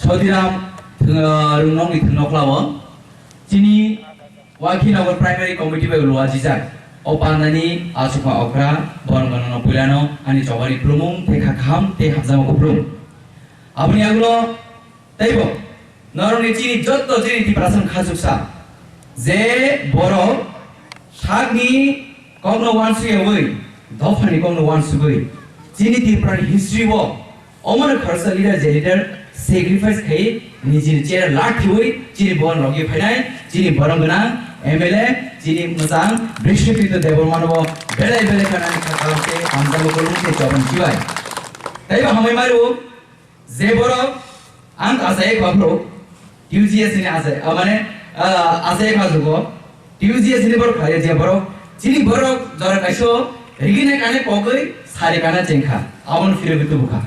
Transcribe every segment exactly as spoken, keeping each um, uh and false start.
Jyotiram thwng-, ah, Rungnokni thwngnoklao chini Wakhinagar Primary Committee bai luajijak o pandani asukma okra borok gwnangno puilano ani chobani khulumung tei kha kaham tei hamjakma kupulung. Aboni yagulo teibo norokni chini jotto chini Tiprasani khachuksa je borok sakni kokno uansukyawi, dophani kokno uansugwi, chini Tiprani history o omono khoroksa leader je leader sacrifice khai nijini chair lakhiwi chini bon rogwi phainai, chini borom gwnang M L A, chini mwchang Bishnuprito Debbarmano belai belai khanani kha kaham tei hamjakma khulumung tei chobani chibai. Teibo hambai mario. Je borok ang asai kha phuru, T U G S ni asai, ah, mane, ah, asai kha jugo, T U G S ni borok khlai je borok, chini borok jora kaiso rigine kane kogwi sari kana chengkha, abon phirogwi tubukha.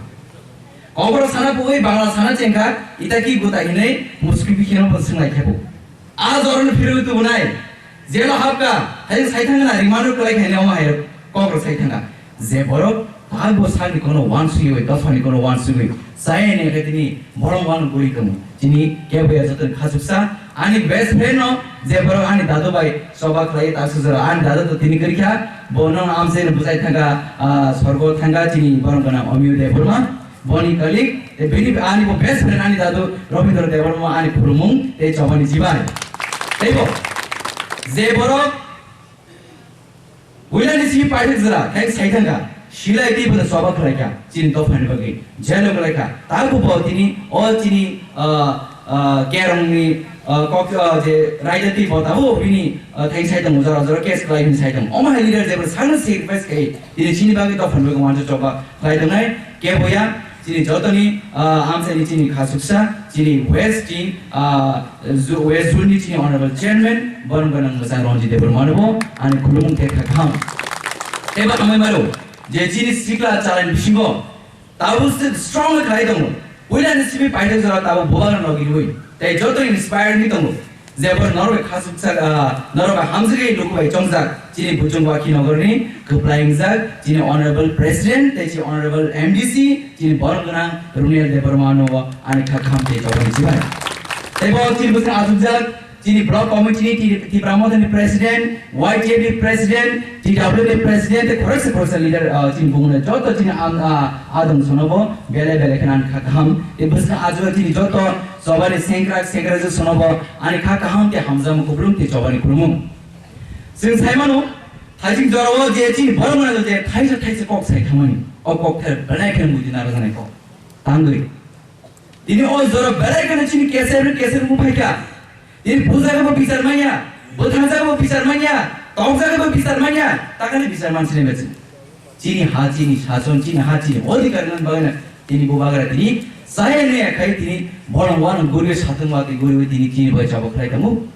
Kokborok sana pugwi Bangla sana chengkha, ita ki guta hinwi muskri bikhino bo swngnai khebu. A jorano phirwi tubunai, jelo hapka, hai sai thangna rimano kwlai khaina omo hai kok rw sai thangka. Je borok taibo sakni kono uansugwi, dophani kono uansugwi, chaya ne khe tini borom wan guri tongo. Tini kebo ya joto khachuksa, ani best friend no, je borok ani dadu bai choba khlai ta sujara, ani dadu to tini kwrwikha, bono amse bujai thangka, ah, sorgo thangka, tini borom gana Omiyo Debbarma. Boni colleague, tei bini, ani bo best friend ani dadu Rabindra Debbarma ani khulumung tei chobani chibai. Teibo, je borok puilani simi paithak jora, thanks sai thangka, silai tei bono choba khlaikha, chini dophani bagwi, jelo khlaikha, tabo bo tini, o chini, ah, ah, kerongni, ah, kok, ah, je raida tei bo tabo bini, ah, thanks sai tongo, jora jora case khlai bini sai tongo. Omo hai leader je bo sakno sacrifice khai, tini chini bagwi dophani bagwi wansa choba khlai tongnai, kebo ya, chini jotoni, ah, amchaini chini khachuksa, chini West ni, ah, Zu-, West Zone ni chini Honorable Chairman, borom gwnang mwchang Ranjit Debbarmano bo ani khulumung tei kha kaham. Tei ba hambai maro, je chini sikla chalaini bisingo tabuk se strong khlai tongo. Puila ni simi paithak jora tabuk bubagra no giwi. Tei joto inspire ni tongo. Je borok norok bai khachuksa, ah, norok bai hamjagwi luku bai chongjak, chini Buchung Wakhi Nogor ni kwplai wngjak, chini Honorable President tei chini Honorable M D C, chini borom gwnang Runiel Debbarma no ani kha kaham tei chobani chibai. Tei bo chini bwswk achukjak, chini Block Committee ni, Ti-, Tipra Motha ni President, Y T F ni President, T W ni President tei khoroksa khoroksa leader, ah, chini bumung joto chini am-, ah, adong sono bo belai belai kheno ani kha kaham tei bwswk achukjak chini joto chobani sengkrak sengkrak je sono bo ani kha kaham tei hamjakma kupulung tei chobani khulumung. Chwng sai mano, thaising jorao je chini borok mano je thaisa thaisa kok sai thangmani, o kok ther belai kheno buji narajaknai kok. Tangwi. Tini o jora belai kheno chini keser no keser wng phaikha. Tini bujak bo bichar manya, bwthangjak bo bichar manya, tokjak bo bichar manya, takani bichar mansinai bachini. Chini ha, chini sason, chini ha, chini odhikar nang bagwi na tini bubagra tini chaya naya khai tini bolong wanang guriwi satung watwi guriwi tini chini bai chabo khlai tongo.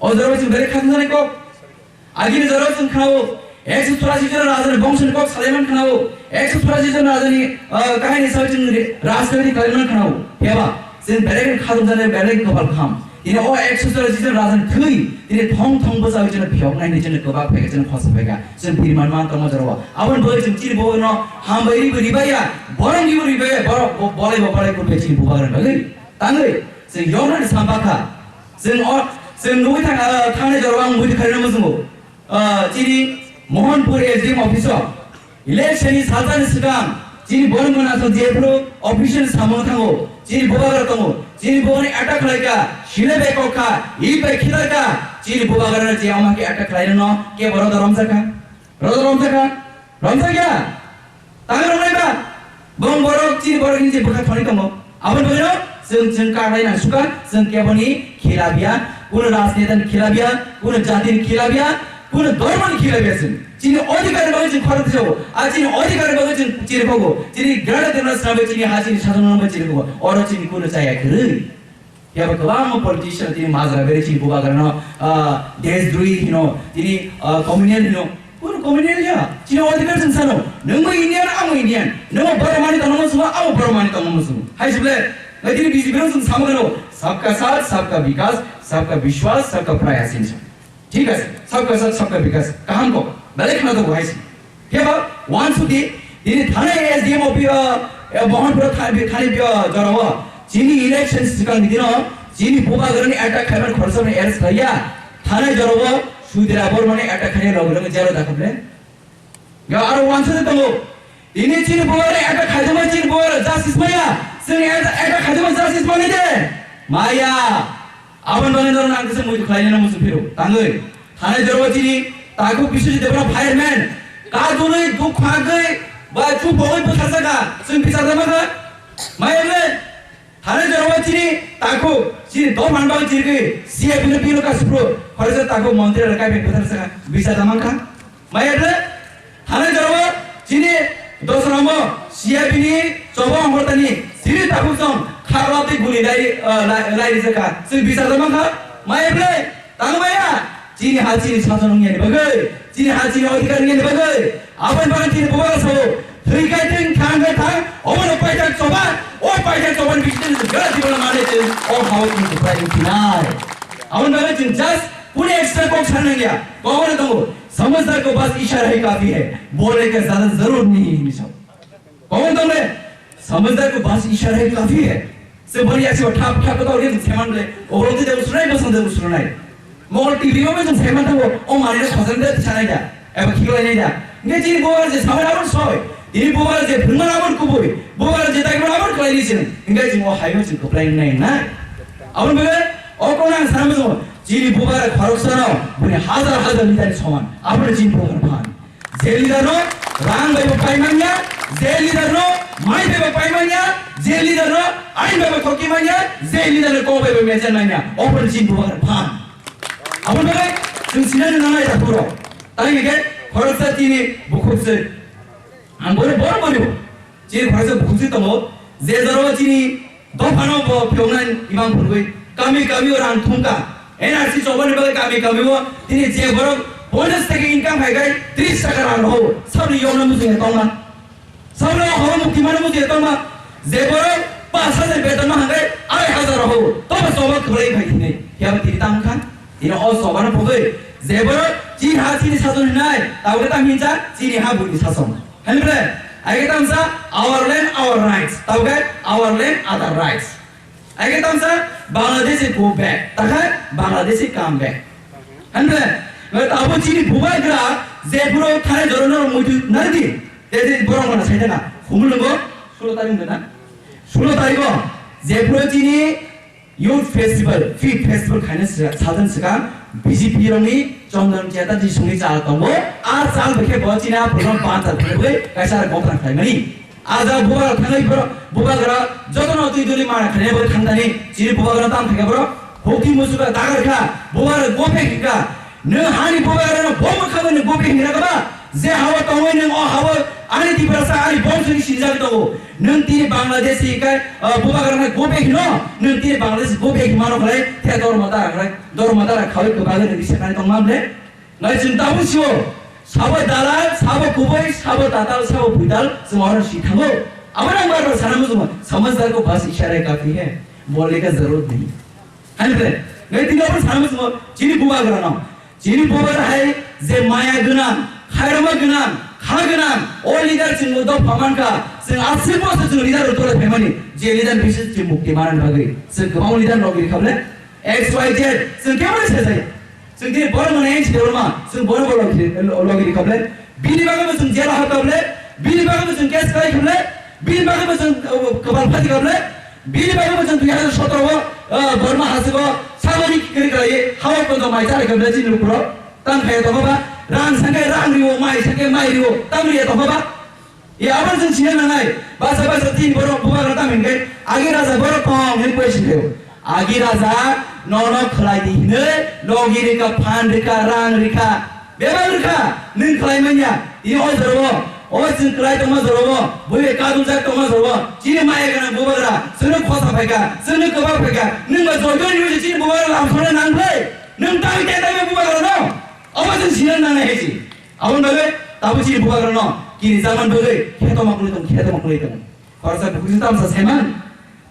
O jora chwng belai khatungjaknai kok. Agini jora chwng khnao, ekso churashi jon rajani bongsoni kok salaiman khnao, ekso churashi jon rajani, ah, kahini sawi chwng ri-, rajniti khlaiman khnao. Phiyaba, chwng belai khatungjaknai belai kopal kaham. Tini o ekso churashi jon rajani thwi, tini thong thong bwchawi chwngno phiyoknai hinwi chwngno kwbak phaikha, chwngno khosa phaikha. Chwng biriman man tongma jorao. Aboni bagwi chwng chini bogorno hambai ribo ribaiya, borok ribo ribaiya, borok bo-, bolai bo bolai kurbe chini bubagrani bagwi. Tangwi, chwng yoknani sampakha. Chwng o, chwng nugwi thang-, ah, thangnai jorao ang buini kharino muchungo. Ah, chini Mohanpur S D M office o election ni salsani swkang chini borok mwnaswk jephru official samung thango, chini bubagra tongo, chini bugani attack khlaikha, sile bai kokha, ip bai khitarkha, chini bubagra je ama khe attack khlairokno kebo roda romjakha? Roda romjakha? Romjakya? Tangwi romnai ba? Bong borok, chini borok hinwi je bwkha thoni tongo. Aboni bagwino chwng, chwng karnai nang suka, chwng keboni khilabya, kuno rajnetani khilabya, kuno jatini khilabya, kuno dhormoni khilabya chwng. Chini odhikar bagwi chwng khorang twisago. A chini odhikar bagwi chwng chiripogo. Chini grada demna swnamwi chini ha chini sasanno bagwi chiripogo. Oro chini kuno chaya kwrwi. Phiya ba kwbangma politician tini majra beri chini bubagrano, ah, deshdrohi hino, tini, ah, communal hino. Kuno communal ya. Chini odhikar chwng sano. Nwngbo Indian, amo Indian. Nwngbo Bormani tongmo sungo, amo Bormani tongmo sungo. Hai sible, ngai tini B J P rok chwng samo gano. Sabka saath, sabka vikas, sabka vishwas, sabka prayas hinwi. Thik ase, sabka saath, sabka vikas. Kaham kok. Belai khna tongo hai se. Phiya ba, wansukdi, tini thanai S D M office, ah, eh, Mohanpur tha-, thanai, ah, jorao. Chini election swkangni dino chini bubagrani attack khaimani khoroksa bai arrest khaiya. Thanai jorao Sudira Bormani attack khaina loge loge jail o dakhaple. Ga aro wansuk tongo. Ini chini bubagrani attack khaijama chini bubagra justice maya. Chini attack khaijama justice mani de. Maya. Aboni bagwi norok ang kisa muitu khlainani muchung phiro. Tangwi. Thanai jorao chini takhuk Biswajit Debbarma fireman. Kadulwi, dukha gwi, ba chupogwi bwsajak kha. Chwng bichar da mankha. Maya le. Thanai jorao chini takhuk, chini dophan bagwi chirigwi C I P no bino kasupro. Khoroksa takhuk montri rok kaibai bwsajak kha. Bichar da mankha. Maya le. Thanai jorao chini dosramo C I P ni choba ongkhortani chini takhuk song kharlap tei guli lai, ah, lai, lai rijak kha. Chwng bichar da mankha. Maya ble, tang maya. Chini ha chini sason wngyani bagwi, chini ha chini odhikar wngyani bagwi. Aboni bagwi chini bubagra sao, thwi khai thwng, thang khai thang, obono paithak choba, o paithak chobani bisingtwi chwng jora jibon mane chwng o hao chini kwplai wngphinai. Aboni bagwi chwng just kunu extra kok sanangya. Kok oro tongo, "Samajhdar ko bas ishara hi kafi hai, bolne ka zyada zaroor nahi hai," hinwi sao. Kok oro tongo, "Samajhdar ko bas ishara hi kafi hai." Se boni yaksi thap thap kotor khe seman le, "Obo rok de usrunai, bosong de usrunai." Mol T V o bo chwng saiman thango, o manwi no khosan de sanai da, eba khiklai nai da. Hingke chini bubagra je samani aboni soi, tini bubagra je phwrwngmani aboni kubui, bubagra je taimani aboni khlaini chwng, hingke chwng o haino chwng kwplai nai na. Aboni bagwi o kono ang sana muchungo, chini bubagra khoroksano bini hajar hajar leader ni soman, aboni chini bubagra phan. Je leader no rang bai bo pai manya, je leader no mai bai bo pai manya, je leader no ain bai bo thoki manya, je leader no kok bai bo mecha manya, aboni chini bubagra phan. Aboni bagwi chwng sinani nangnai da phuro. Tai hingke khoroksa chini bukhuk se. Ang boro boro boro. Chini khoroksa bukhuk se tongo. Je jora chini dophano bo phiyoknai imang phurgwi. Kami kami o rang thumkha. N R C chobani bagwi kami kami o tini je borok ponchash taka income hai gai tris taka rang roho. Sabni yokna muchung ya tongma. Sabno horo mukti mano muchung ya tongma. Je borok pash hajar beton ma hangkai arai hajar roho. Tobo choba kwrwi khai thini. Yaba tini tang khan. Ino o chobano pogwi je borok chini ha chini sason hinai, tabukhe tang hinsa chini ha buini sason. Hwnwi bre, aige tamsa our land our rights, tabukhe our land other rights. Aige tamsa Bangladeshi go back, takha Bangladeshi come back. Hwnwi bre, tabuk chini bubagra jephuru thani jorano muitu nardi, tei borok mana saitana humulungo sulo tarik dana. Sulo tariko jephuru chini Youth Festival, Fit Festival khaina sija-, sajani swkang B J P rokni Chandan Chatterjee songni chal tongo. A chal bai khe bo chini a program ban chal philibwi kaisa aro gokran khlaimani. A jaga bubagra thangwi borok, bubagra jotono twi duli mana khlaina bagwi thangthani chini bubagra tam thangkhe borok hukti musuka dagar kha, bubagra gophe hingkha. Nwng hani bubagrano bo mwkhangwi nwng gophe hingra kaba? Je hawa tongwi nwng o hawa ani Tiprasa ani bongso ni sinjak tongo. Nwng tini Bangladesh hikai, ah, bubagrano gophe hino, nwng tini Bangladesh gophe himano khlai, the dormo dara khlai, dormo dara khawi kwbagwi nwng sakani tongma ble? Nai chwng tabuk sio, sabo dalal, sabo kubui, sabo tatal, sabo buidal, chwng oro si thango. Abo nang bar bar sana muchungo, samajhdar ko bas ishara kafi hai, bolne ka zarurat nahi. Hai bre, ngai tini abo sana muchungo, chini bubagrano. Chini bubagra hai je maya gwnang, khairokma gwnang, kha gwnang, o leader chwng dopha mankha, chwng aswk boso chwng leader rok tole phaimani, je leader bises chwng mukti manani bagwi. Chwng kwbangma leader logi rikha ble, X Y Z, chwng kebo se jai. Chwng tini borok mane N C Debbarma, chwng borok bo logi, logi rikha ble. Bini bagwi bo chwng jela hapkha ble, bini bagwi bo chwng case khlai kha ble, bini bagwi bo chwng, uh, kwbang phati kha ble, bini bagwi bo chwng dui hajar sotoro o, uh, Borma hasteo saboni kiri khlai hawa kondo mai chari kha ble chini lukurok. Tam khaya tongkha ba, rang sangkhe rang rio, mai sangkhe mai rio, tam ria tongkha ba. Ya, abo chwng sina nangnai. Basa basa tin borok bubagra tam hinkhe, agi raja borok tong hinwi question khaio. Agi raja nono khlai di hinwi logi rikha, phan rikha, rang rikha, bebak rikha, nwng khlai manya. Ini o jorao, o chwng khlai tongma jorao, buibai kadumjak tongma jorao, chini maya gwnang bubagra, chwngno khosa phaikha, chwngno kwbak phaikha, nwng ba joto ni wngwi chini bubagra lam songna nang khlai, nwng tangwi tei tangwi bubagra no, obo chwng sina nangnai hai si. Aboni bagwi tabuk chini bubagrano kini jakmani bagwi khe tongma kwlwi tong, khe tongma kwlwi tong. Khoroksa bukhukni tamsa saiman,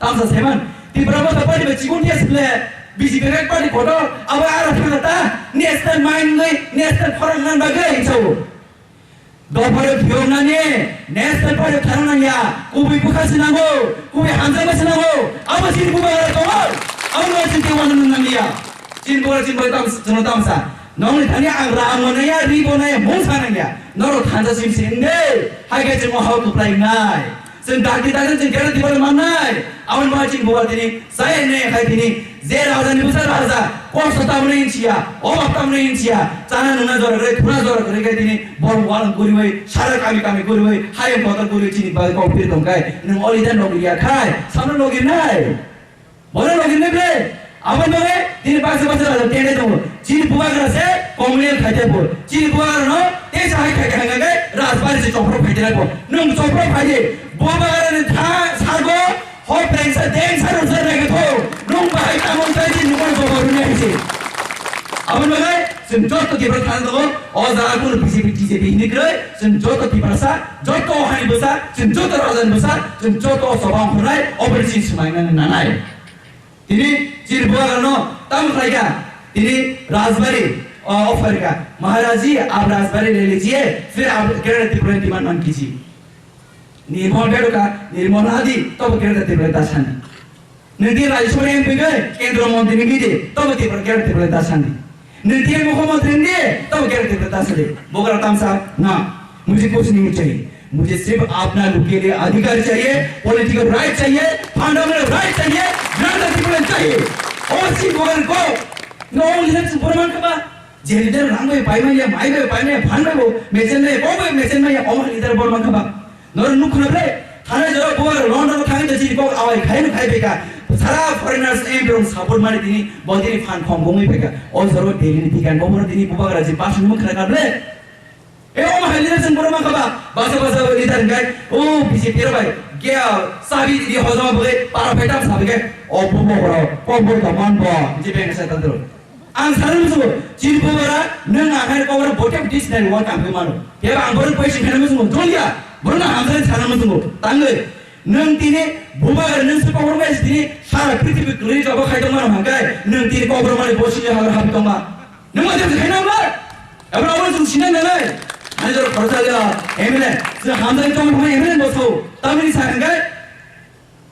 tamsa saiman. Tipra Motha Party bai chikon khe sile B J P bai party kotor, abo aro thangna ta, national mind wngwi, national khorang nang bagwi hinsa o. Dophano phiyoknani national party thangna nangya, kubui bwkha se nango, kubui hamjakma se nango, abo chini bubagra tongo, abo no chini tei wano nang nangya. Chini bubagra chini bai tam, chwngno tamsa. Nongni thani ang ram no naya, ri bo naya, mungsa nangya. Norok thansa sim se wngde, hai khe chwng o hao kwplai wngnai. Chwng dakti dakti chwng kera tibalo mannai. Aboni bagwi chini bubagra tini Chaya ne khai tini je raja ni bwsa raja, kosto tamni hinsiya, obak tamni hinsiya, chana nungna jora kwrwi, thuna jora kwrwi khai tini bor walang guriwi, sara kami kami guriwi, hayung kotor guriwi chini bai kok pir tong khai, nung oli dan logi ya khai, samno logi nai. Boro logi ne ble, abon bagwi tini baksa baksa raja tende tongo. Chini bubagra se komunial khai tebo. Chini bubagra no tesa hai khai khai khai rajbari se chopro khai tebo. Nung chopro khai de, bubagra ni tha sago Ho pengsa dengsa rwsa naikhe tho, nung bahai tamo tei di nukar jawab rwna hai se. Aboni bagwi chwng joto Tripura thani tongo, o jaga kunu B J P, T J P hini kwrwi, chwng joto Tiprasa, joto o hani bwsa, chwng joto rajani bwsa, chwng joto o choba ongkhornai, obo chini swmai nani nanai. Tini chini bubagrano tamo khlaikha, tini Rajbari, o, o phaikha, "Maharaj ji, aap Rajbari le lijiye, fir aap Greater Tripura demand man kijiye." Nirmol bedoka, Nirmol nadi, tobo Greater Tripura dasani. Nirdi Rajya Sabha M P ke, Kendra Mantri nirdi, tobo Tripura Greater Tripura dasani. Nirdi Mukhyamantri nirdi, tobo Greater Tripura dasani. Bubagra tamsa, na, mujhe kuch nahi chahiye. Mujhe sirf apna log ke liye adhikar chahiye, political right chahiye, fundamental right chahiye, Greater Tripura chahiye. Aur si bubagra ko, no leadership proman kaba. Je leader rang bai pai manya, mai bai pai manya, phan bai bo mechenmaya, kok bai mechenmaya, omo leader bor mankha ba. Noro nuk khna ble, thana jora bubagra London thangwi da chini kok awai khai no khai phaikha. Sara foreigners em rong support mani tini, bo tini phan khom bongwi phaikha. O jora Delhi ni tikan bo tini bubagra je bus nuk khna kable. E omo hai leader sing bor mankha ba, basa basa leader ngai, o B J P rok bai, gya sabi di hojama bole, para phai tam sabi ke, o bubagra, kok bo da man bo, je beng sa tandro. Ang sana musugo, chini bubagra, nwng ang hai kobra bote dis nai wal kam mano. Keba ang borok paisa khana musugo, jolia, borok na hamsai sana musugo, tangwi. Nwng tini bubagra nwng se kobra mai tini sara prithibi kwrwi jabo khai tong mano hangkai, nwng tini kobra mani bosi hagar habi tongma. Nwng ma jeng khai nang ba? Ebra abo sung sinai nanai. Ani jor khorsa ya, M L A, se hamsai tong ma M L A boso, tamini sa hangkai.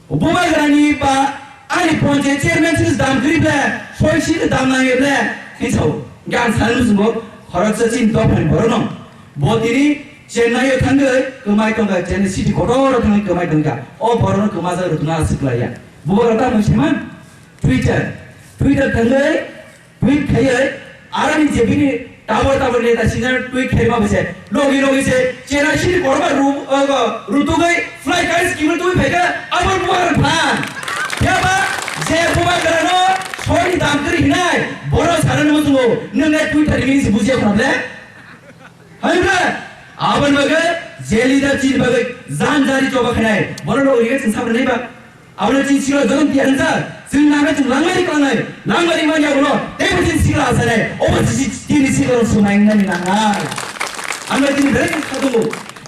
Bubagrani ba ani panchayat chairman si dam kri ble, soi si dam nang ble, hinsao. Gan san musungo, khoroksa chin dophani borokno. Bo tini Chennai o thangwi kwmai tongkha, Chennai city kotor o thangwi kwmai tongkha. O borokno kwma jak rwtwna aswk laiya. Bubagra ta mung siman? Twitter. Twitter thangwi Tweet khaiwi, aroni je bini tabor tabor neta senior tweet khaima bai se, logi logi se, chera sini korba ru-, uh, rutugwi fly kari scheme twi phaikha, abor buar phan. Phiya ba, je bubagrano soi ni dam kri hinai, boro sarani musungo, nwngnai Twitter ni meaning se bujiya khna ble? Hai ble? Aboni bagwi, je leader chini bagwi, jan jari choba khainai, boro logi se sabra nai ba? Aboni chini sikla joto tiyar wngjak, chwng nangkhe chwng langmani klangnai, langmani manya ulo, teibo chini sikla asanai, obo chini sikla swmai wngnani nangnai. Ang chini belai khe kha tongo,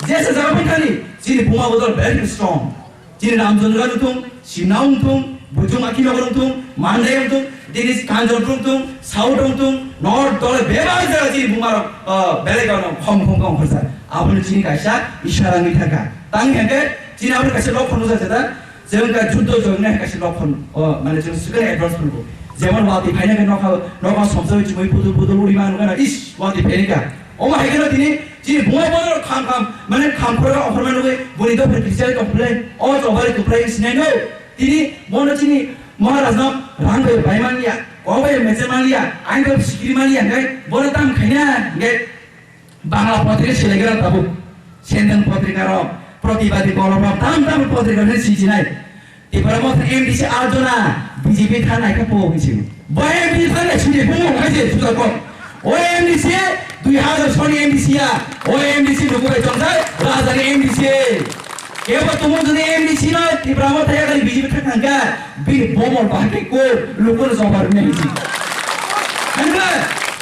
jesa jaga bai thani, chini buma bodol belai khe strong. Chini Ramchandra wngthung, Sinao wngthung, Bujung Akhi Nogor wngthung, Mandai wngthung, Dini Kanchonpur wngthung, South wngthung, North dole bebak jaga chini buma rok, ah, belai khe khom khom khe ongkhorsa. Aboni chini kaisa ishara wngwi thangkha. Tang hwnkhe chini aboni kaisa lokhon wngkha jeta, Chwng ka juddo jogna hai kaisa lokhon, o, mane chwng swkang advance phungo. Jemon watwi phaina khe nokha, nokha somsoi chumui pudul pudul uri ma nukha na, ish, watwi phaini kha. Omo hai kheno tini chini buma bodol kham kham, mane kham khoro okhorma nugwi boni dopha kisa tong phlai, o chobari kwplai sinai no. Tini bono chini Maharaj no rang bai bai man liya, kok bai meche man liya, ain bai sikiri man liya, hingkai bono tam khaina, hingkai Bangla potrika selaigra tabuk. Sendeng potrika rok, Pratibadi Kolom rok, tam tam potrika rok sijinai. Tipra Motha M D C aat jona B J P thanai khe po hinsi. Bo M D C thanai sini bumo khaise sujakon. O M D C dui hazar soni M D C ya. O M D C nukubai chongjak, rajani M D C. Kebo tumo jodi M D C no Tipra Motha yakari B J P thang thangkha, bini bomol bahai khe ko lukuno jobar rwna hinsi. Hwnba,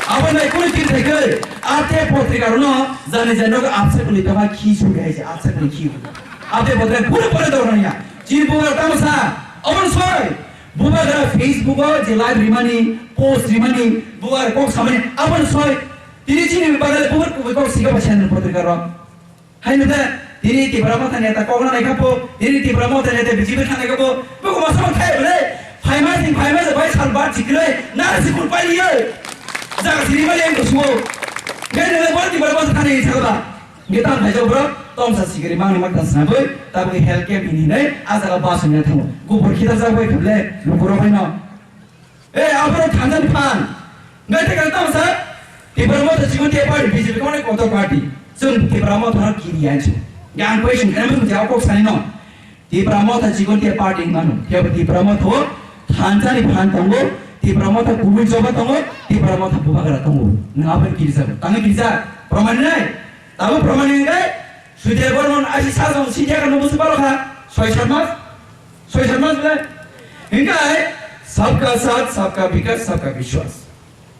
abo nai kunu tin thai khe, ate potrika rwno jani jani rok apsa kuli tongma khi suri hai se, apsa kuli khi. Ate potrika pura pura dor nang ya. Chini bubagra tamo sa, abon soi. Bubagra Facebook o je live rimani, post rimani, bubagra kok samani, abon soi. Tini chini bagale bubar kubui kok siga ba channel potrika rok. Haino de, tini Tipra Motha neta kokno naikha po, tini Tipra Motha neta B J P thang naikha po, bo ko masa khai bole, phaima sing phaima je bai sal bar chikle, na sikul pai liye. Jaga sini ma leng ko suo. Ngai ne bor Tipra Motha thani sa ba. Ngi tam thai jok bro, tom sa sikri mang ni mak ta sa boi, ta boi health camp ini nai, a jaga bus ni thango. Gubur kita jaga bai khable, lukuro bai no. Eh, abro thanjani phan. Ngai te kang tamo sa? Tipra Motha Chikontia party, B J P kone kotor party. Chwng Tipra Motha no kiri anchu. Yang question kene mung jawab kok sani no. Tipra Motha Chikontia party mano. Kebo Tipra Motha o thanjani phan tongo. Tipra Motha kubui joba tongo. Tipra Motha bubagra tongo. Nang abro kiri sa. Tang kiri sa. Proman nai. Tamo proman ngai. Sudhir Bormon asi sajong sitya kan musu palo kha. Soi sat mas. Soi sat mas bile. Hingkai sabka sat, sabka vikas, sabka vishwas.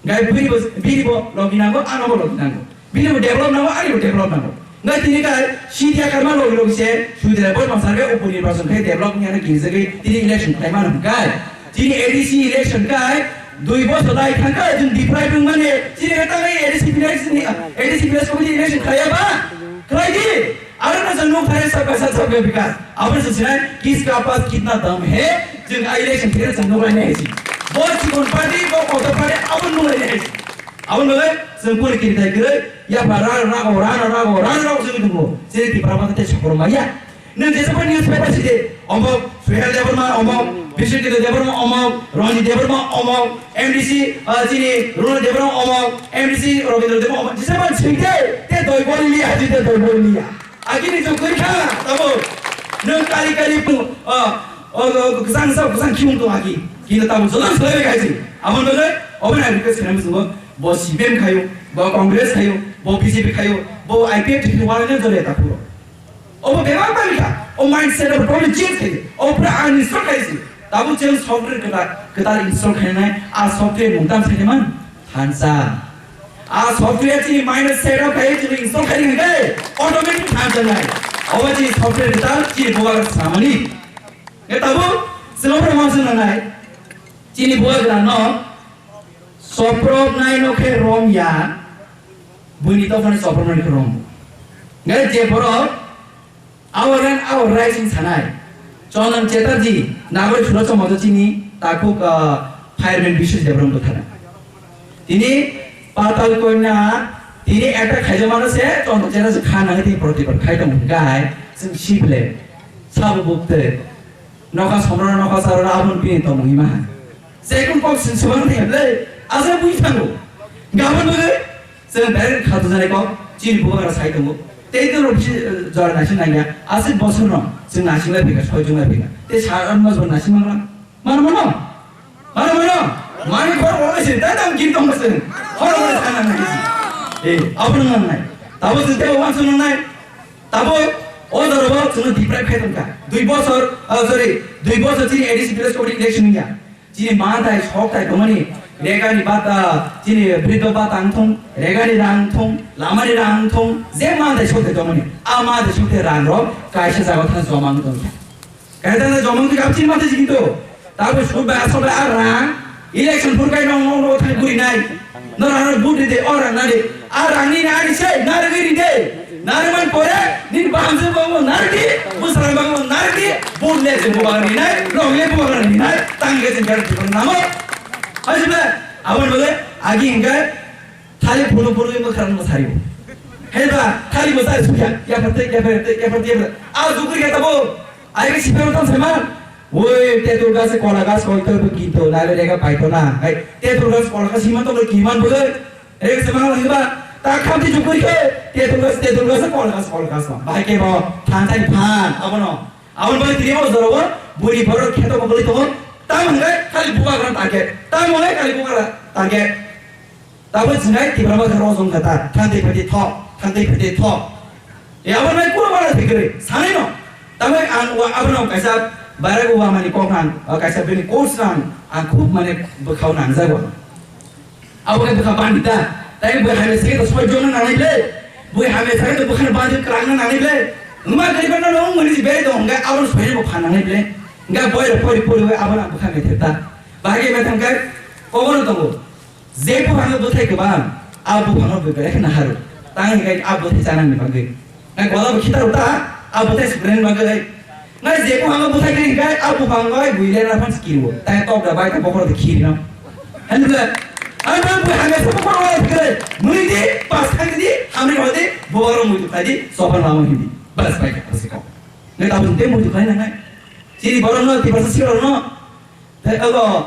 Ngai bini bo, bini bo logi nango, ano bo logi nango. Bini bo develop nango, ani bo develop nango. Ngai tini kai sitya karma logi logi se Sudhir Bormon sarge uponi person kai develop ni ana kinse kai tini election kai mano kai. Tini A D C election kai dui bosor lai thangka jun deprive mane tini kai tangai A D C election ni, A D C village committee election kai ba. Khlai di. Aro na jang nuk thare sabka sat sabka vikas. Abo se sinai kiska paas kitna dam hai, jeng ai election khere jeng nuk lai nai si. Bo chikon party, bo kotor party, abo nuk lai nai si. Abo nuk lai jeng puri kiri thai kiri, ya pa ra ra go, ra ra ra go, ra ra go jeng nuk. Sini Tipra Motha te chakor ma ya. Nung jesa pa newspaper si de, omo Suhel Debbarma, omo Bishnu Debbarma, omo Ronjit Debbarma, omo M D C, ah, chini Rona Debbarma, omo M D C Rabindra Debbarma, omo jesa pa si de, te doi boli liya, ji te doi boli liya. Agini jok kori kha, tabo. Nung kali kali pu, ah, oh, oh, kusang sa, kusang kiung tu agi. Kita tabo jodan selai gai si. Amon bele, oben ai request kena musungo. Bo C P M khayo, bo Congress khayo, bo B J P khayo, bo I P F T khayo, wala ne jole ta puro. Obo bebak bali kha. O mindset of problem change khayo. O pura uninstall khayo si. Tabo cheng software kata, kata install khayo nai, a software mungtam khayo man. Thansa. A software chini minus setup khai chini install khai ri khai automatic thansa nai. Obo chini software ta chini bubagra samani. Nge tabo silo pro ma sino nai. Chini bubagra no soprop nai no khe rom ya. Buini to khani soprop nai khe rom. Nge je borok Our land, our rights in sanai. Chandan Chatterjee, Nagori Surachomado chini takhuk, ah, fireman Biswajit Debbarma bwthana. Tini Patal Konya, tini attack khaijamano se, Chandan Chatterjee kha nangwi tini protibad khai tong gai, chwng sible, sabo bukte, nokha somrona nokha sarona aboni bini tongmung hima hai. Second kok sing subang thai le, asa bui thango. Gabon bwgwi, Chwng bereng khatu jani kok, chini bubagra sai tongo. Tei tei rok bisi, eh, jora naising nangya. Aswk bosor no, chwng naising lai phika, soi jung lai phika. Tei sa ar mas bo naising mangla. Mano mano? Mano mano? Mani khor bo naising, tei tang gin tong chwng. Khor bo naising nang nai. Eh, abo nang nai. Tabo chwng tei wan chwng nang nai. Tabo o jora bo chwng deprive khai tongkha. Dui bosor, oh, sorry, dui bosor chini A D C village committee election ya. Chini manthai sokthai tongmani, regani bata, chini briddo bata wngthung, regani rang wngthung, lamani rang wngthung, je manthai sokthai tongmani, a manthai sokthai rang rok kaisa jaga thang joma wng tongkha. Kaisa thang joma wng tongkha, chini manthai sigi to. Tabuk sut bai asok bai a rang, election phur kai nong nong nong thang guri nai. Nora nora vote ride, o rang nari. A rang ni nari se, nari giri de. Nari man pore, nin baham se bang nardi, busra bang nardi, vote le se bang ni nai, rong le bang ni nai, tang ge jeng gar bang namo. Haji bla, abon bole, agi ingai, thali phulu phulu mo kharan mo sari. Hei ba, thali mo sari suya, ya phatte, ya phatte, ya phatte, ya phatte. A zukur ya tabo, ai ge sipe mo tam se man. Oi, tetul gas, kola gas, koi to kinto, na le ga paito na. Hai, tetul gas, kola gas, himan to kiman bole. Rek se mangla hiba, ta khamti jukuri khe, tetul gas, tetul gas, kol gas, kol gas no. Bahai khe bo, thansa ni phan, abono. Abon bai tini o jora bo, buri borok kheto bo goli tongo. Tam hwngai khali bubagra target. Tam hwngai khali bubagra target. Tabo jingai Tipra Motha rojong kata, thangti phati tho, thangti phati tho. E abon bai kuro bara thikre, sanai no. Tamo ang wa abono kaisa Barack Obama ni kok ang, kaisa bini coach ang, ang khub mane bwkhao nangjago. Abo khe bwkha bandi ta. Tai bui hamya se to soi jona nangnai ble. Bui hamya se to bwkha bandi kwlangna nangnai ble. Wngma gariba no wng mani si bere to hwnga abo soi bo phan nangnai ble. Hwnga boi rok pori pori abo na bwkha methep ta. Bahai methang kai kobono tongo. Je buphang no bwthai kwbang, a buphang no bwbai khe naharu. Tang hikai a bwthai chanang ni bagwi. Kola bo khitar uta, abo te sukren bagwi. Ngai je ko hanga buthai kiri kai, abo hanga bai bui le na phan skill wo. Tai tok da bai ta bokor de khiri no. Handle. Ano bui hanga sa bokor wa kiri. Muni di, pas khan di, hamri ho di, bokor mui tu khai di, sopan lama hindi. Bas bai ka pas ko. Ngai ta bun te mui tu khai na ngai. Chini borom no, ti pas siro no. Tei ogo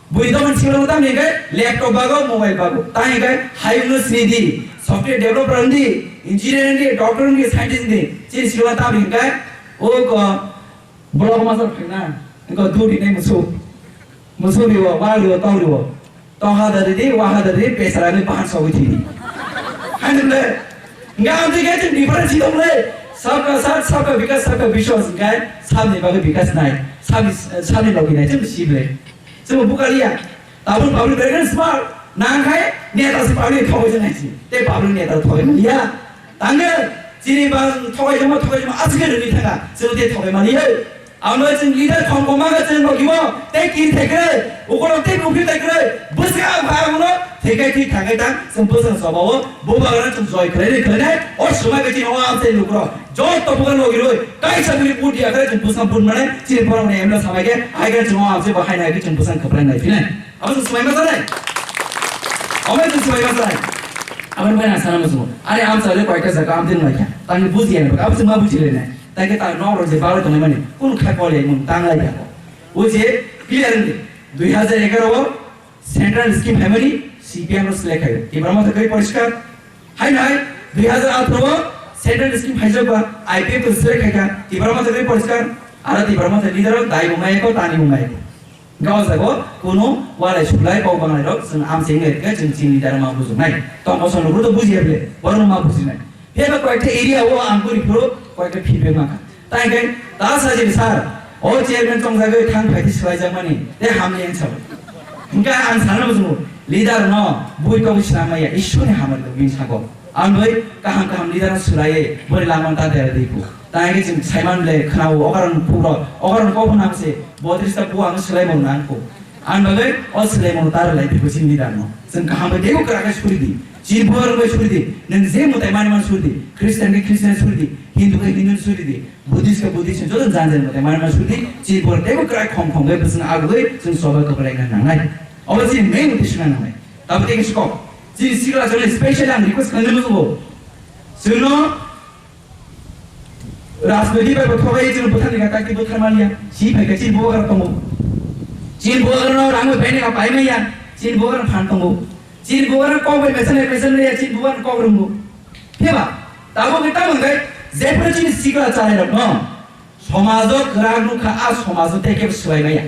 bui dogan silo tamo hingke laptop bago, mobile bago. Tamo hingke hayungno sini di, software developer wng di, engineer wng di, doctor wng di, scientist wng di. Chini silo tamo hingke o ko block master phina. Ko duri ne musu. Musu riwo, wa riwo, tong riwo. Tong ha da di, wa ha da di, pesara ni bahan sogi di. Hande le. Nga amti ke chini difference dong le. Sabka saath, sabka vikas, sabka vishwas. Hingke sabni bagwi vikas nai. Sabni, sabni logi nai. Chini sible. Chwng bukaliya. Tabuk public very smart. Nang khai neta se public thogoi jang hai si. Te public neta thogoi maliya. Tangge chini bang thogoi jama thogoi jama asge rwni thanga. Chwng te thogoi maliya. Ang bai chwng leader thong koma ga chwng logi mo. Te kin thekre. Ukolo te bukri thekre. Bwswk ang ba ang no. Thekai thi thakai ta. Chwng bwswk soba o. Bubagra chwng joy khlai khlai. O swmai ga chini o ang se lukro. Joto bugan logi roi, kaisa bini put ya kare chwng bwsang put mane, chini borok ni M L A samai khe, hai khe chwng o amse bo hai nai khe chwng bwsang kwplai nai philai. Abo chwng swmai ma sanai. Abo chwng swmai ma sanai. Abo ni bai na sana musu. Are amsa le koita jaga amte nai kha. Tani buji ya, abo chwng ma buji le nai. Tai khe ta nok rok je balo tongnai mani, kun kha kole mun tang lai kha. O je clear ni dui hajar egaroh o Central scheme phaimani C P M no select khaio. Tipra Motha khe poriskar. Hai nai, dui hajar atharo o Central scheme phaijak ba I P F no select khaikha. Tipra Motha khe poriskar. Aro Tipra Motha leader o dai bo maya ko, tani bo maya ko. Gao jago kuno walai sulai kok banglai rok chwng amcheng ngai khe chwng chini leader ma bujuknai. Tong kosong rok to bujiya bile, borok no ma bujinai. Phiya ba koyekta area o ang buri phuru koyekta feedback mankha. Tai hwnkhe ta sajini sir, o chairman chongjagwi thang phaidi swlaijakmani tei hamni ang sabo. Hwnkhe ang sana muchungo, leader no bui togwi swnam maya, Ishwar ni hamari tong bini sago. Ang bai kaham kaham leader no swlaiwi bori lama ta dera di phu. Tai hwnkhe chwng saiman le khwnao, ogaron phukro, ogaron kok nang se, botrista bu ang swlai mano nang phu. Ang bagwi o swlai mano ta rwlai di phu chini leader no. Chwng kaham bai teibo kwrak khe suri di. Chini buar bai suri di. Nwng je mwtai mani man suri di. Christian khe Christian suri di. Hindu khe Hindu suri di. Buddhist khe Buddhist, joto jan jan mwtai mani man suri di. Chini buar teibo kwrak khom khom khe bwswng agwi chwng sobai kwplai khe nangnai. Obo chini main uddesho na nangnai. Tabuk tei khe sikok. Chini sikla chwngno special ang request khlai nai muchungo. Chwngno Rajniti bai bo thogai chwng bwthar ni kha, kaki bwthar manya. Si phai kha chini bubagra tongo. Chini bubagra no rang bai bini ka pai manya. Chini bubagra phan tongo. Chini bubagra kok bai mesa nai mesa nai ya chini bubagra kok rungo. Pheba, tabo khe tamo hwnkhe jephru chini sikla charai rok no somajo kwrak nukha, a somajo tei khe swlai maya.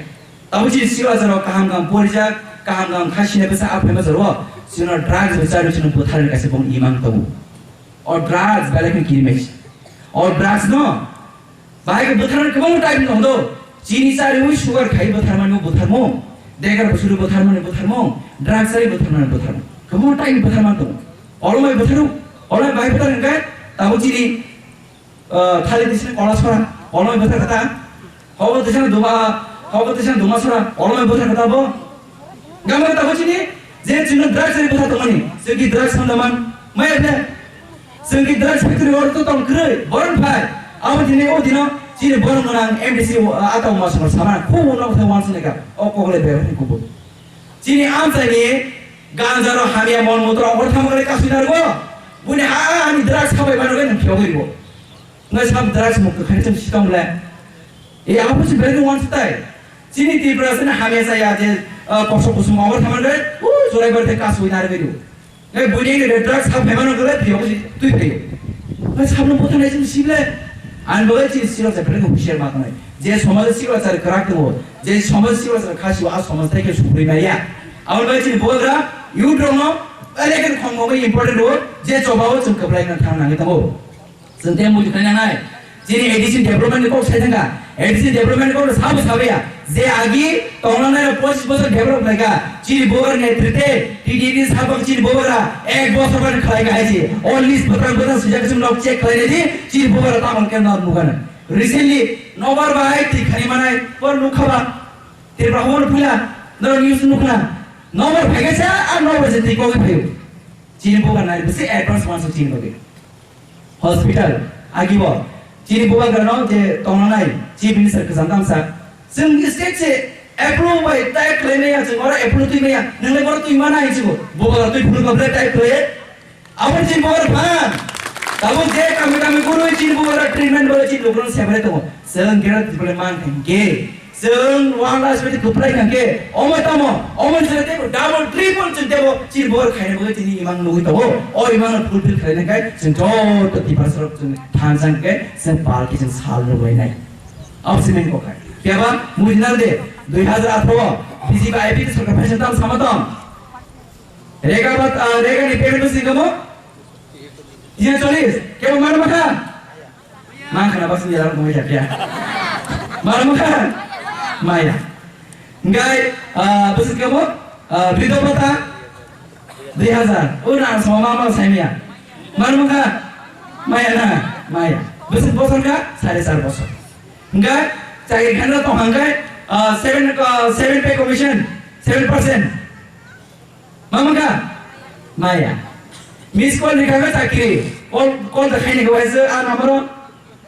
Tabo chini sikla charai rok kaham kaham porijak, kaham kaham kha sina bwsa a phaima jaro chwngno drugs bai charwi chwngno bwtharni kaisa bong imang tongo. O drugs belai khe kiri mesi. O drugs no bahai khe bwtharmani kwbangma type ni tongo. Chini chariwi sugar khai bwtharmani bwtharmo. Degar bwsuri bwtharmani bwtharmo. Drugs chari bwtharmani bwtharmo. Kwbangma type ni bwtharma tongo. Olomai bwtharu, olomai bahai bwthar hwnkhe tabo chini, ah, thali tisini kola sora, olomai bwthar kata. Hobo tisa duma, hobo tisa duma sora, olomai bwthar kata bo. Gama kata bo chini, je chini drugs ni bwthar tongmani, chini drugs samdaman, maya de. Chini drugs factory or to tong kroi, boron phai. Abo dine o dino, chini boron mona M D C ata uma sora sama, khu uno khe wan sini ka, o kokole be kubo. Chini amchai ni ganja ro hamya mon mutro ongor thamo kale kasui nargo. Buni ha ani drugs khabai mano khe nung phiyogwi bo. Ngai sab drugs mukto khai chum sitong le. E abo si beri wan sitai. Chini Tripura sini hamya saya je, ah, kosok kusum ongor thamo kale, u jorai bar the kasui nargo. Ngai buni ni drugs khabai mano kale phiyogwi tui phayo. Ngai sabno botha nai chum sible. An bo chini siro sa beri husiar ma ngai. Je somaj siro sa krak to. Je somaj siro sa khasi a somaj thai ke supri maya. Aboni bagwi chini bubagra youth rokno elek khongmogwi important rwo, je chobao chwng kwplai no thang nangwi tongo. Chwng tei muitu khlai nangnai. Chini A D C development ni kok sai thangkha. A D C development ni kok sabo sabaya. Je agi tongnanai rok pochis bosor develop khlaikha. Chini bubagra netrite T D P sabak chini bubagra ek bosor ban khlaikha hai si. O list bwtang bwtang swijak chwng nok check khlai nai di. Chini bubagra tamon ke nok mugana. Recently nobar bai twi khani manai por nukha ba. Tripura hor phila, norok news nukha. Nobar phai kaisa, a nobar je twi kogwi phaio. Chini bubagra nai bisi advance mansa chini bagwi. Hospital, Agibo chini bubagrano je tongnai Chief Minister kwcham tamsa, chwng state se approve bai type khlai maya, chwng oro approve twi maya, nwngle oro twi mana hinsibo, bubagra twi phuru kable type khlai. Abo chini bubagra phan. Tabuk je kami kami guru chini bubagra treatment bo chini lukurang separate tongo. Chwng kera tibole man thangke. Chwng one last minute kwplai kha khe, omo tamo, omo jora tebo double, triple chwng tebo chini bor khaina bagwi tini imang nugwi tongo. O imang no fulfill khlaina khai chwng joto Tiprasa rok chwng thansa khe chwng pal khe chwng sal rwbainai. Absiment ko khai. Keba mujinal de, dui hazar atharo B J P I P T sorkar phaisa tam sama tong. Rega bat, ah, rega ni payment bisi kamo? Tiga cholis. Kebo mar makha? Mang khana basi ni dalam kami japiya. Mar makha? Maya. Ngai, ah, bisi kamo? Ah, brido pata? Dui hazar. O na sama mama saimiya. Mar makha? Maya na, maya. Bisi bosor ka? Sare sar bosor. Ngai, chakri khandra tong hangkai, ah, seven, ah, seven pay commission, seven percent. Mamangka? Maya. Miss call rikha kha chakri. Call, call da khaini kha waisa a number o.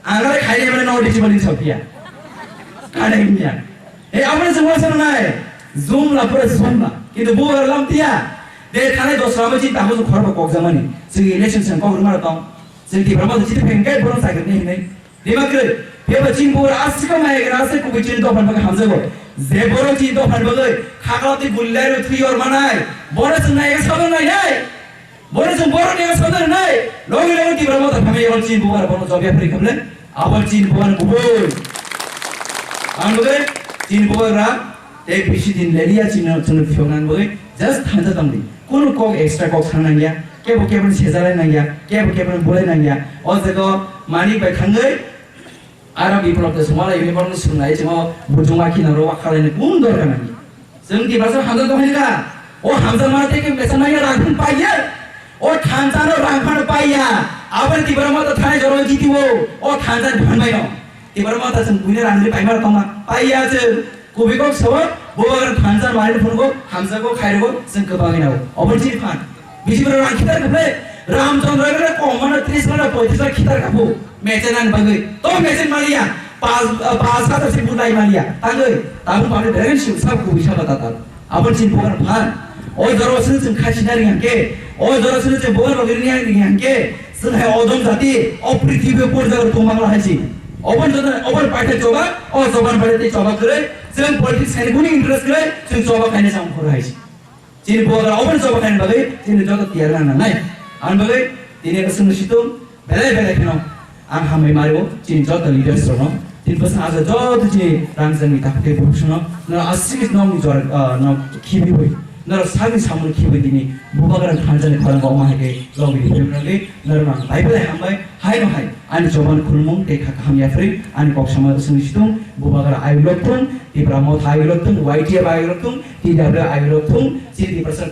Angare khaini mane no reachable in Sofia. Kane miya. E amane se wasa nai. Zoom la pura zoom la. Kintu bo lam tiya. De khane dos rama chin tahu khor ba kok jamani. Sigi election sang kok ruma tong. Sigi Tipra ma chiti phengkai bono chakri ni hinai. Rima kwrwi, phiyaba chini bugra aswk maya gra aswk kubui chini dophani bagwi hamjago. Je borok chini dophani bagwi khakla twi gulilai rwi thwi yor manai, bono chwng naiga sabjak nainai. Bono chwng borok naiga sabjak nainai. Logi logi Tipra motha thamwi abo chini bugra bono job yapri khamle. Abo chini bugra kubui. Ang bagwi chini bugra tei bisi din leliya chini chwngno phiyoknani bagwi just thansa tongdi. Kunu kok extra kok sana nangya, kebo kebo ni sejalai nangya, kebo kebo ni bulai nangya. O jaga Manik bai thangwi, aro Biplop de sumala ini borok ni sungnai chimo bujung ma khina ro wakhalaini kun dorkar nangya. Chwng di basa hamjak tong hini ka? O hamjak ma tei ke mesa nangya rang phun paiya. O thansa no rang phano paiya. Aboni Tipra motha thanai joro jiti o. O thansa ni phan bai no. Tipra motha chwng buini rang ni paimar tongma. Paiya chwng. Kubui kok sabo, bubagra thansa maini phungo, hamsa ko khairgo, chwng kwbangwi nao. Obo chini phan. Bisi bwrwi rang khitar khaphre, Ramchandra gana kok mano tris mano poitris lakh khitar khaphu. Mechenani bagwi. To mechen maliya, pas, pas hajar se budai maliya. Tangwi, tabuk pabli bereng sing sab kubui saba tatar. Abo chini bubagra phan. O jora sini chwng khachina ring hangke, o jora sini chwng bubagra bagwi ring hangke, chwng hai odom jati, o prithibi por jagar tongmang lahai si. Obon jora, obon paitha choba, o choban paitha choba kwrwi, chwng politics khaini kunu interest kwrwi, chwng choba khaina chang khoro hai si. Chini bubagra obon choba khaina bagwi, chini joto tiyar nang nangnai. Ang bagwi, tini eko chwng situng, belai belai kheno. Ang hambai mario chini joto leaders rokno, tini bwsang aja joto chini rangjani takhuk tei bukhuk songno, norok aswk nokni jora, ah, nok khibiwi, norok sakni samung khibiwi tini bubagra thansa ni khorang kok ma hai khe logi di philip rwgwi norok ang bai belai hambai. Haino hai ani choban khulumung tei kha kaham yapri ani kok sama bwswngni situng bubagra ayuk lok thung, Tipra Motha ayuk lok thung, Y T F ayuk lok thung, T W ayuk lok thung, chini Tiprasa